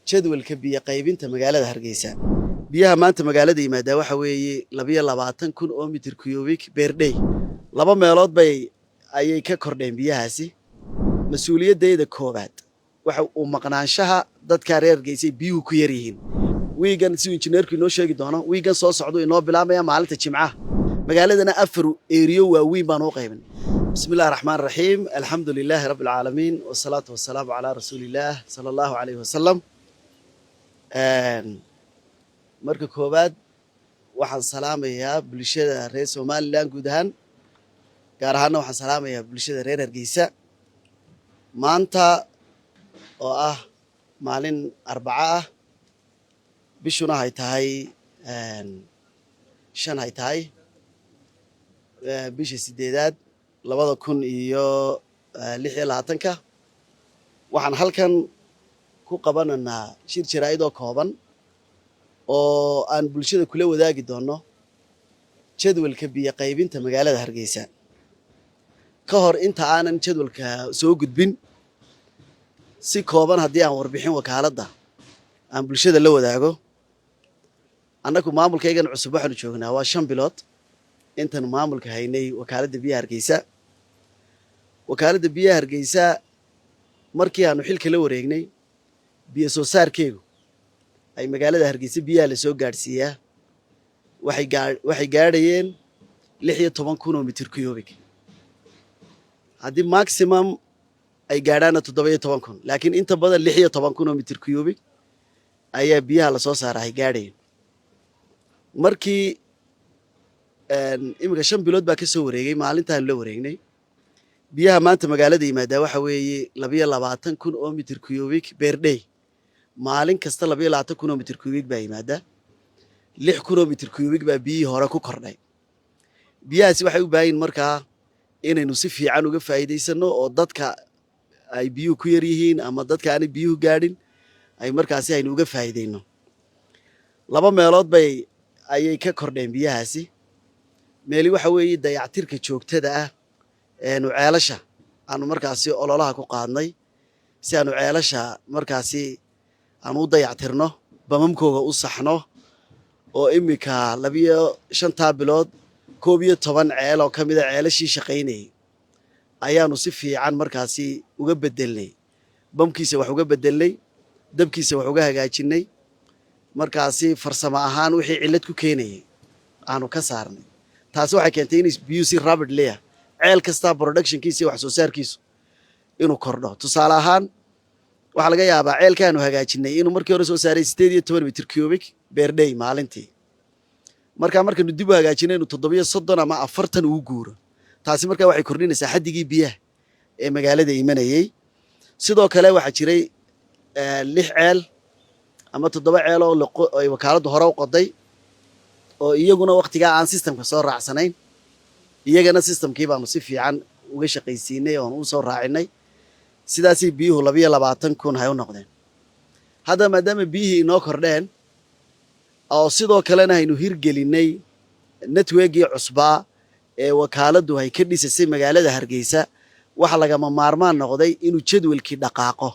Jadwalka biyo qaybinta magaalada Hargeysa, biyaha maanta magaalada yimaadaa waxa weeye 22,000 oo mitir cubic per day. Laba meelood bay ayay ka kordheen biyahaasi. Mas-uuliyaddeeda koowaad waxa uu maqnaanshaha dadka reer Hargeysay biyuhu ku yar yihiin. Wiigan, siduu injineerku inoo sheegi doono, wiigan soo socduu inoo bilaabmaya maalinta Jimcaha. Magaaladana afar area waaweyn baan u qaybin. بسم الله الرحمن الرحيم، الحمد لله رب العالمين، والصلاة والسلام على رسول الله صلى الله عليه وسلم. Marka koowaad waxaan salaamayaa bulshada reer Somaliland guud ahaan, gaar ahaanna waxaan salaamayaa bulshada reer Hargeysa. Maanta oo ah maalin Arbaco ah, bishuna hay tahay 5, hay tahay bisha sideedaad 2026-ka, waxaan halkan ku qabanaynaa shir jaraa'id oo kooban oo aan bulshada kula wadaagi doono jadwalka biyo qaybinta magaalada Hargeysa. Ka hor inta aanan jadwalka soo gudbin, si kooban haddii aan warbixin wakaaladda aan bulshada la wadaago, annagu maamulkaygan cusub waxaanu joognaa waa 5 bilood. Intaanu maamulka haynay wakaaladda biyaha Hargeysa, wakaaladda biyaha Hargeysa markii aanu xilka la wareegnay, biyo soo saarkeegu ay magaalada Hargeysa biyaha la soo gaadhsiiyaa waxay gaadhayeen 16,000 oo mitir cubic, haddii maximum ay gaadhaana 17,000, laakiin inta badan 16,000 oo mitir cubic ayaa biyaha lasoo saara ay gaadhayeen. Markii iminka 5 bilood baa ka soo wareegay maalintaanu la wareegnay, biyaha maanta magaalada yimaadaa waxa weeye 22,000 oo mitir cubic per day. Maalin kasta 22,000 oo mitir cubic baa yimaada. 6,000 oo mitir cubic baa biyihii hore ku kordhay. Biyahaasi waxay u baahan yihin markaa inaynu si fiican uga faa'iidaysano oo dadka ay biyuhu ku yar yihiin ama dadka aanay biyuhu gaadhin ay markaasi aynu uga faa'iidayno. Laba meelood bay ayay ka kordheen biyahaasi. Meeli waxa weeye dayactirka joogtada ah eenu ceelasha aanu markaasi ololaha ku qaadnay, si aanu ceelasha markaasi aanu u dayactirno, bamamkooga u saxno, oo iminka labiyo shantaa bilood 11 ceel oo ka mida ceelashii shaqaynayay ayaanu si fiican markaasi uga bedelnay, bamkiisa wax uga bedelnay, dabkiisa wax uga hagaajinay, markaasi farsamo ahaan wixii cillad ku keenayay aanu ka saarnay. Taasi waxay keentay in biyuhu si rapidly ah ceel kastaa productionkiisa iyo wax soo saarkiisu inuu kordho. Tusaale ahaan, waxaa laga yaabaa ceelkaanu hagaajinay inuu markii hore soo saaray 18 mitir cubic per day maalintii. Markaa markaynu dib u hagaajinay inuu 37 ama 40 uu guuro. Taasi markaa waxay kordhinaysaa xaddigii biyaha ee magaalada imanayey. Sidoo kale waxaa jiray lix ceel ama toddoba ceel oo ay wakaaladdu hore u qoday oo iyaguna waktigaa aan systemka soo raacsanayn. Iyagana systemkii baanu si fiican uga shaqaysiinay oon u soo raacinay. Sidaasay biyuhu 22,000 hay u noqdeen. Hadda maadaama biyihii inoo kordheen oo sidoo kalena aynu hirgelinay networkii cusbaa ee wakaaladdu ay ka dhisasay magaalada Hargeysa, waxa lagama maarmaan noqday inuu jadwalkii dhaqaaqo,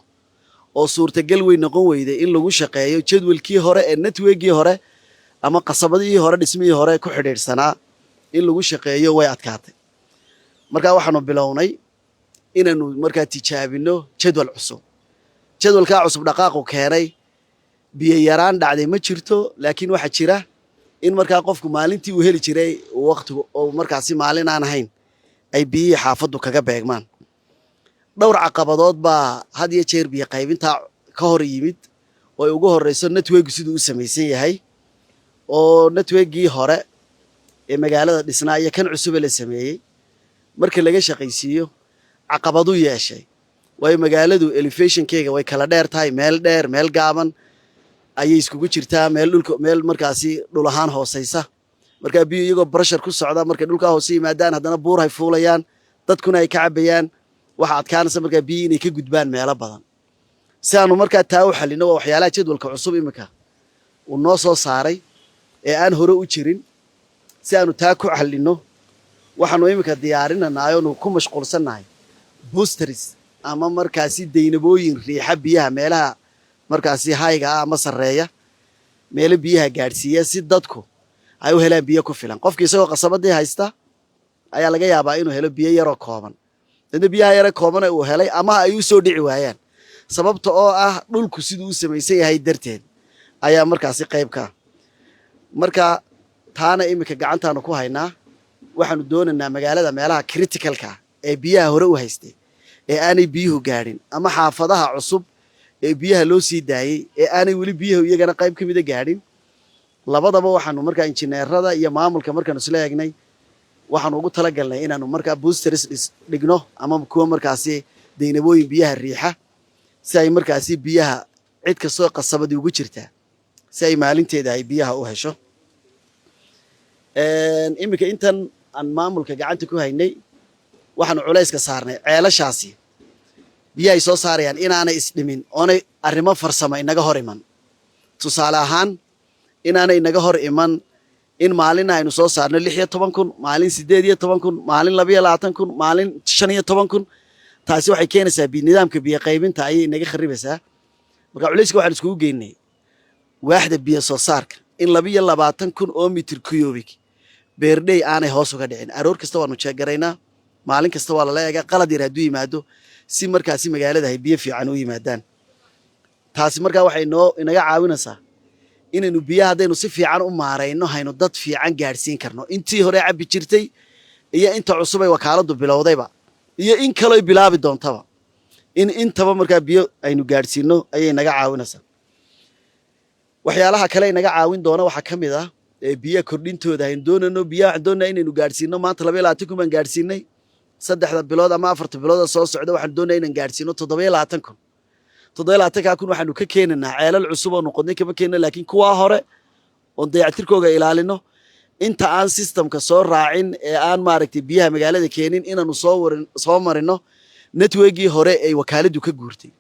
oo suurtagal weyn noqon weyday in lagu shaqeeyo jadwalkii hore ee networkii hore ama qasabadihii hore, dhismihii hore ku xidhiidhsanaa in lagu shaqeeyo way adkaatay. Markaa waxaanu bilownay inaanu markaa tijaabino jadwal cusub. Jadwalkaa cusub dhaqaaqu keenay, biyo yaraan dhacday ma jirto, laakiin waxaa jira in markaa qofku maalintii uu heli jiray waqtigu oo markaasi maalin aan ahayn ay biyihii xaafaddu kaga beegmaan. Dhowr caqabadood baa had iyo jeer biyo qaybintaa ka hor yimid, oo ay ugu horreyso networku siduu u samaysan yahay, oo networkgii hore ee magaalada dhisnaa iyo kan cusube la sameeyey marka laga shaqaysiiyo caqabadu yeeshay, waayo magaaladu elevationkeega way kala dheer tahay. Meel dheer, meel gaaban ayay iskugu jirtaa, meel dhulka, meel markaasi dhul ahaan hooseysa. Markaa biyo iyagoo pressure ku socda markay dhulkaa hoose yimaadaan, haddana buur hay fuulayaan, dadkuna ay ka cabayaan, waxa adkaanaysa markaa biyo inay ka gudbaan meelo badan. Si aanu markaa taa u xalino, waa waxyaalaha jadwalka cusub iminka uu noo soo saaray ee aan hore u jirin. Si aanu taa ku xalino, waxaanu iminka diyaarinanaay oonu ku mashquulsannahay boosters ama markaasi daynabooyin riixa biyaha meelaha Markaasi hayga ah ama sarreeya, meelo biyaha gaadhsiiya si dadku ay u helaan biyo ku filan. Qofki isagoo qasabadii haysta ayaa laga yaabaa inuu helo biyo yaroo kooban. Dadna biyaha yare kooban ee uu helay ama ay u soo dhici waayaan, sababta oo ah dhulku siduu u samaysan yahay darteed ayaa markaasi qayb ka. Marka taana iminka gacantaanu ku haynaa. Waxaanu doonaynaa magaalada meelaha criticalka ee biyaha hore u haystay ee aanay biyuhu gaadhin, ama xaafadaha cusub ee biyaha loo sii daayey ee aanay weli biyuhu iyagana qayb ka mida gaadhin. Labadaba waxaanu markaa injineerada iyo maamulka markaanu isla eegnay, waxaanu ugu talagalnay inaanu markaa boosters dhigno ama kuwa markaasi daynabooyin biyaha riixa, si ay markaasi biyaha cid kastoo qasabadii ugu jirtaa si ay maalinteeda ay biyaha u hesho. Iminka intan aan maamulka gacanta ku haynay, waxaanu culayska saarnay ceelashaasi biyahay soo saarayaan inaanay isdhimin, oonay arrimo farsamo inaga hor iman. Tusaale ahaan, inaanay inaga hor iman in maalina aynu soo saarno 16,000, maalin 18,000, maalin 22,000, maalin 15,000. Taasi waxay keenaysaa nidaamka biyo qaybinta ayay inaga kharibaysaa. Marka culayska waxaan iskugu geynay waaxda biyo soo saarka in 22,000 oo mitir cubic per day aanay hoos uga dhicin. Aroor kasta waanu jeegaraynaa, maalin kasta waa lala eegaa qalad yar hadduu yimaado, si markaasi magaalada ay biyo fiican u yimaadaan. Taasi markaa waxay noo inaga caawinaysaa inaynu biyaha haddaynu si fiican u maarayno haynu dad fiican gaadhsiin karno, intii hore cabbi jirtay iyo inta cusubay wakaaladdu bilowdayba iyo in kaloy bilaabi doontaba, in intaba markaa biyo aynu gaadhsiino ayay naga caawinaysaa. Waxyaalaha kale inaga caawin doona waxaa ka mid ah ee biyaha kordhintooda aynu doonayno. Biyaha waxaan doonaa inaynu gaadhsiino, maanta 22,000 baan gaadhsiinay. 3da bilood ama 4ta bilood oo soo socda waxaan doonaya inaan gaadhsiino 27,000. 27-kaa kun waxaanu ka keenaynaa ceelal cusub oo noqodnay kama keenno, laakiin kuwaa hore oon dayactirkooga ilaalino inta aan systemka soo raacin ee aan maaragtay biyaha magaalada keenin, inaanu soo warin soo marino networkii hore ay wakaaladdu ka guurtay.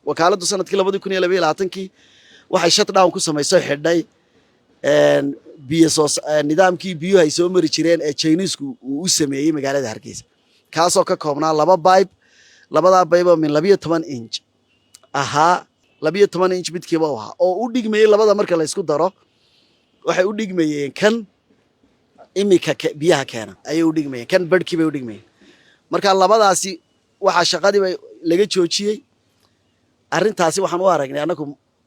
Wakaaladdu sanadkii 2022-kii waxay shutdown ku samaysay, xidhay biyo soo nidaamkii biyuhu ay soo mari jireen ee Chinesku uu u sameeyey magaalada Hargeysa, kaasoo ka koobnaa laba pipe. Labadaa pipe oo min 12 inch ahaa, 12 inch midkiiba u ahaa, oo u dhigmayey labada marka laysku daro waxay u dhigmayeen kan imika biyaha keena ayay u dhigmayeen, kan barhkii bay u dhigmayeen. Marka labadaasi waxaa shaqadiiba laga joojiyey. Arrintaasi waxaan u aragnay annagu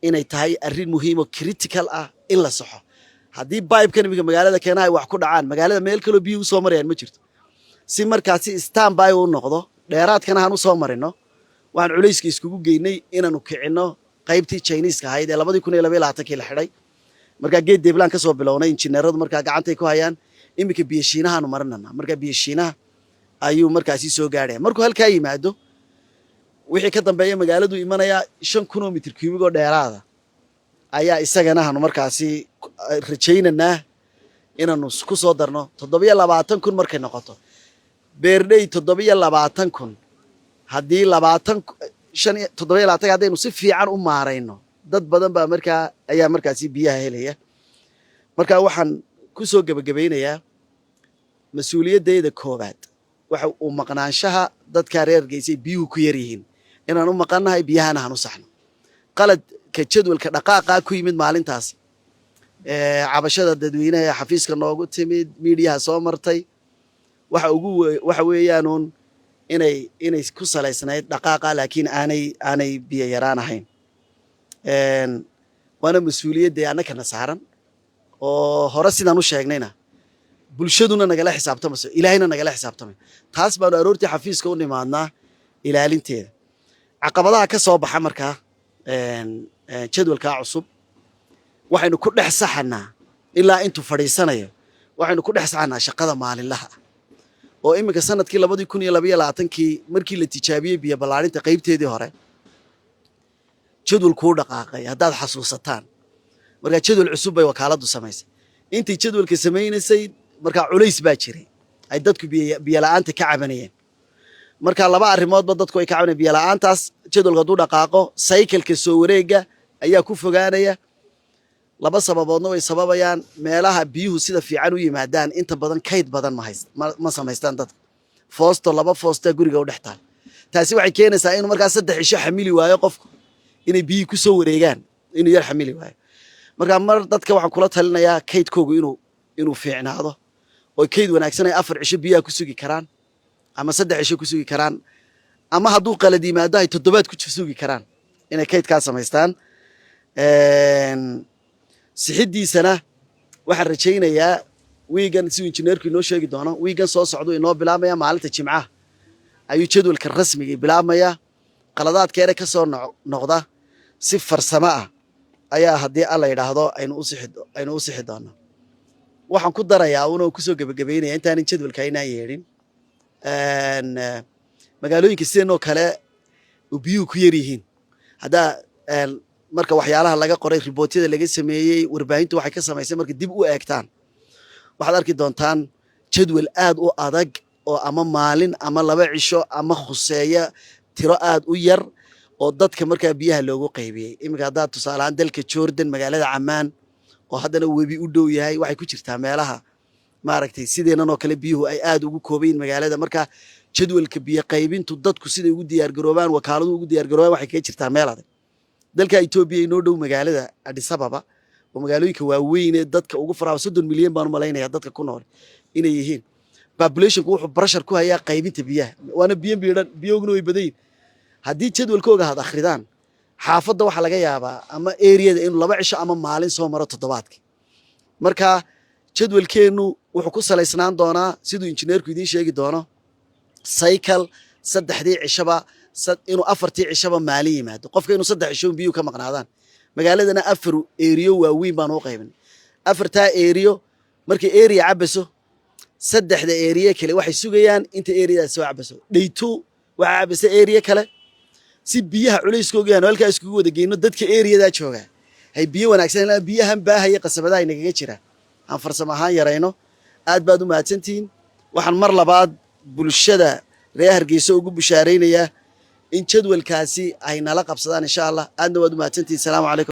inay tahay arrin muhiim oo critical ah in la saxo. Haddii pipekan iminka magaalada keena ay wax ku dhacaan, magaalada meel kaloo biyuhu usoo marayaan ma jirto. Si markaasi standby u noqdo, dheeraadkana aan usoo marino, waxaan culayska iskugu geynay inaanu kicinno qaybtii Chineska ahayd ee 2022-kii la xidhay. Markaa geed deeblaan kasoo bilownay, injineeradu markaa gacantay ku hayaan. Iminka biyo Shiinahaanu marinana, markaa biyo Shiinaha ayuu markaasi soo gaadhaya. Markuu halkaa yimaado, wixii ka dambeeya magaaladu imanayaa 5,000 oo mitir cubic oo dheeraada ayaa isagana hanu markaasi rajaynaynaa inaanu ku soo darno. 27,000 markay noqoto per day, 27,000 haddii labaatan shan iyo toddobiyo labaatan haddaynu si fiican u maarayno, dad badan baa markaa ayaa markaasi biyaha helaya. Marka waxaan ku soo gebagabaynayaa, mas-uuliyaddayda koowaad waxa uu maqnaanshaha dadkaa reer Hargeysay biyuhu ku yar yihiin inaan u maqannahay, biyahana han u saxno. Qaladka jadwalka dhaqaaqaa ku yimid maalintaasi, cabashada dadweynaha ee xafiiska noogu timid, miidiyaha soo martay, waxa ugu waxa weeyaanuun inay ku salaysnayd dhaqaaqa, laakiin aanay biyo yaraan ahayn. Waana mas-uuliyadda annakana saaran oo hore sidaan u sheegnayna bulshaduna nagala xisaabtamayso, Ilaahayna nagala xisaabtamay. Taas baanu aroortii xafiiska u nimaadnaa ilaalinteeda. Caqabadaha ka soo baxa markaa jadwalkaa cusub waxaynu ku dhex saxanaa ilaa intuu fadhiisanayo, waxaynu ku dhex saxanaa shaqada maalinlaha ah. Oo iminka sanadkii 2022-kii markii la tijaabiyey biyo ballaarinta qaybteedii hore, jadwalkuu dhaqaaqay haddaad xasuusataan. Markaa jadwal cusub bay wakaaladdu samaysay. Intay jadwalka samaynaysay markaa culays baa jiray ay dadku biyo la'aanta ka cabanayeen. Marka laba arrimoodba dadku ay ka cabanayeen biyo la'aantaas: jadwalka hadduu dhaqaaqo, cycleka soo wareega ayaa ku fogaanaya. Laba sababoodna way sababayaan: meelaha biyuhu sida fiican u yimaadaan inta badan kayd badan ma hayst ma samaystaan dadka. Foosto, laba foostaa guriga u dhex taal. Taasi waxay keenaysaa inuu markaa 3 cisho xamili waayo qofku. Inay biyihii ku soo wareegaan inuu yar xamili waayo. Marka mar dadka waxaan kula talinayaa kaydkoogu inuu fiicnaado oo kayd wanaagsan ay 4 cisho biyaha ku sugi karaan ama 3 cisho ku sugi karaan, ama hadduu qalad yimaado ay toddobaad ku sugi karaan, inay kaydkaa samaystaan. Sixidiisana waxaan rajaynayaa wiigan, siduu injineerku inoo sheegi doono, wiigan soo socduu inoo bilaabmaya. Maalinta Jimcaha ayuu jadwalka rasmiga bilaabmaya. Qaladaadkeena ka soo noqda si farsamo ah ayaa, haddii Alla yidhaahdo, aynu u sixi doonaa. Waxaan ku darayaa unoo kusoo gebagabeynaya, intaanan jadwalka aynaan yeedhin, magaalooyinka sidanoo kale oo biyuhu ku yar yihiin, haddaa marka waxyaalaha laga qoray, reportyada laga sameeyey, warbaahintu waxay ka samaysay, marka dib u eegtaan waxaad arki doontaan jadwal aad u adag oo ama maalin ama 2 cisho ama khuseeya tiro aad u yar oo dadka markaa biyaha loogu qaybiyey. Iminka haddaad tusaaleahaan dalka Jordan, magaalada Camaan oo haddana webi u dhow yahay, waxay ku jirtaa meelaha maaragtay sideenan oo kale biyuhu ay aad ugu koobayin magaalada. Marka jadwalka biyo qaybintu dadku siday ugu diyaargaroobaan, wakaaladu ugu diyaargaroobaan, waxay kaga jirtaa meel adag. Dalka Etoobiya inoo dhow, magaalada Addis Ababa oo magaalooyinka waaweyn ee dadka ugu faraa, 30 milyan baan u malaynaya dadka ku nool inay yihiin, populationku wuxuu pressure ku hayaa qaybinta biyaha, waana biyo biidhan, biyoguna way badan yihin. Haddii jadwalkooga had akhridaan, xaafadda waxaa laga yaabaa ama areada inuu 2 cisho ama maalin soo maro toddobaadka. Marka jadwalkeennu wuxuu ku salaysnaan doonaa, siduu injineerku idiin sheegi doono, cycle saddexdii cishaba inuu afartii cishaba maalin yimaado, qofka inuu 3 cisho biyuhu ka maqnaadaan. Magaaladana afar area waaweyn baan u qaybinay. Afartaa area markay area cabaso, saddexda area kale waxay sugayaan inta areadaas soo cabaso. Day two waxaa cabasa area kale, si biyaha culayskooga aanu halkaa iskugu wada geyno. Dadka areadaa jooga hay biyo wanaagsan helaan, biyahan baahaya qasabadaha inagaga jira aan farsamo ahaan yarayno. Aad baad u mahadsantihiin. Waxaan mar labaad bulshada reer Hargeysa ugu bushaaraynayaa in jadwalkaasi ay nala qabsadaan, insha Allah. Aadna waad u mahadsantihiin. Salaamu calaykum.